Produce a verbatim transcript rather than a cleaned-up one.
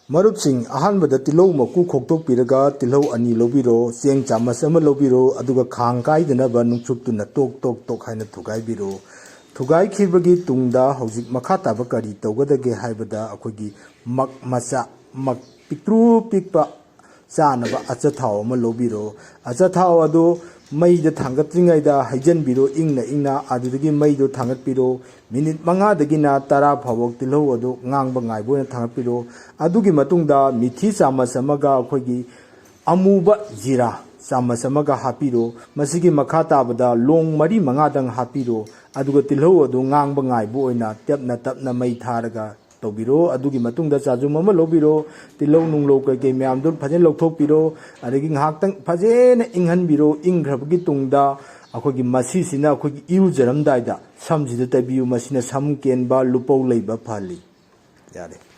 ꯃꯔꯨꯞꯁꯤꯡ, ꯑꯍꯥꯟꯕꯗ ꯇꯤꯜꯍꯧ ꯃꯀꯨ ꯈꯣꯛꯇꯣꯛꯄꯤꯔꯒ ꯇꯤꯜꯍꯧ ꯑꯅꯤ ꯂꯧꯕꯤꯔꯣ, ꯆꯦꯡ ꯆꯥꯃꯁ ꯑꯃ ꯂꯧꯕꯤꯔꯣ, ꯑꯗꯨꯒ ꯈꯥꯡ ꯀꯥꯏꯗꯅꯕ ꯅꯨꯡꯆꯨꯞꯇꯨꯅ ꯇꯣꯛ ꯇꯣꯛ ꯇꯣꯛ ꯍꯥꯏꯅ ꯊꯨꯒꯥꯏꯕꯤꯔꯣ꯫ ꯊꯨꯒꯥꯏꯈꯤꯕꯒꯤ ꯇꯨꯡꯗ ꯍꯧꯖꯤꯛ ꯃꯈꯥ ꯇꯥꯕ ꯀꯔꯤ ꯇꯧꯒꯗꯒꯦ ꯍꯥꯏꯕꯗ, ꯑꯩꯈꯣꯏꯒꯤ ꯃꯛ ꯃꯆꯥ, ꯃꯛ ꯄꯤꯛꯇ꯭ꯔꯨ ꯄꯤꯛꯄ ꯆꯥꯅꯕ ꯑꯆꯥꯊꯥꯎ ꯑꯃ ꯂꯧꯕꯤꯔꯣ꯫ ꯑꯆꯥꯊꯥꯎ ꯑꯗꯨ ꯃꯩꯗ ꯊꯥꯡꯒꯠꯇ꯭ꯔꯤꯉꯩꯗ ꯍꯩꯖꯤꯟꯕꯤꯔꯣ, ꯏꯪꯅ ꯏꯪꯅ꯫ ꯑꯗꯨꯗꯒꯤ ꯃꯩꯗꯣ ꯊꯥꯡꯒꯠꯄꯤꯔꯣ꯫ ꯃꯤꯅꯤꯠ ꯃꯉꯥꯗꯒꯤꯅ ꯇꯔꯥ ꯐꯥꯎꯕ ꯇꯤꯜꯍꯧ ꯑꯗꯨ ꯉꯥꯡꯕ ꯉꯥꯏꯕ ꯑꯣꯏꯅ ꯊꯥꯡꯒꯠꯄꯤꯔꯣ꯫ ꯑꯗꯨꯒꯤ ꯃꯇꯨꯡꯗ ꯃꯤꯊꯤ ꯆꯥꯃꯁ ꯑꯃꯒ ꯑꯩꯈꯣꯏꯒꯤ ꯑꯃꯨꯕ ꯖꯤꯔꯥ ꯆꯥꯃꯁ ꯑꯃꯒ ꯍꯥꯞꯄꯤꯔꯣ꯫ ꯃꯁꯤꯒꯤ ꯃꯈꯥ ꯇꯥꯕꯗ ꯂꯣꯡ ꯃꯔꯤ ꯃꯉꯥꯗꯪ ꯍꯥꯞꯄꯤꯔꯣ꯫ ꯑꯗꯨꯒ ꯇꯤꯜꯍꯧ ꯑꯗꯨ ꯉꯥꯡꯕ ꯉꯥꯏꯕ ꯑꯣꯏꯅ ꯇꯞꯅ ꯇꯞꯅ ꯃꯩ ꯊꯥꯔꯒ ꯇꯧꯕꯤꯔꯣ꯫ ꯑꯗꯨꯒꯤ ꯃꯇꯨꯡꯗ ꯆꯥꯖꯨꯝ ꯑꯃ ꯂꯧꯕꯤꯔꯣ, ꯇꯤꯜꯍꯧ ꯅꯨꯡꯂꯧ ꯀꯩꯀꯩ ꯃꯌꯥꯝꯗꯨ ꯐꯖꯅ ꯂꯧꯊꯣꯛꯄꯤꯔꯣ꯫ ꯑꯗꯒꯤ ꯉꯥꯏꯍꯥꯛꯇꯪ ꯐꯖꯅ ꯏꯪꯍꯟꯕꯤꯔꯣ꯫ ꯏꯪꯈ꯭ꯔꯕꯒꯤ ꯇꯨꯡꯗ ꯑꯩꯈꯣꯏꯒꯤ ꯃꯁꯤꯁꯤꯅ ꯑꯩꯈꯣꯏꯒꯤ ꯏꯔꯨꯖꯔꯝꯗꯥꯏꯗ ꯁꯝꯁꯤꯗ ꯇꯩꯕꯤꯌꯨ꯫ ꯃꯁꯤꯅ ꯁꯝ ꯀꯦꯟꯕ, ꯂꯨꯄꯧ ꯂꯩꯕ ꯐꯍꯜꯂꯤ꯫ ꯌꯥꯔꯦ꯫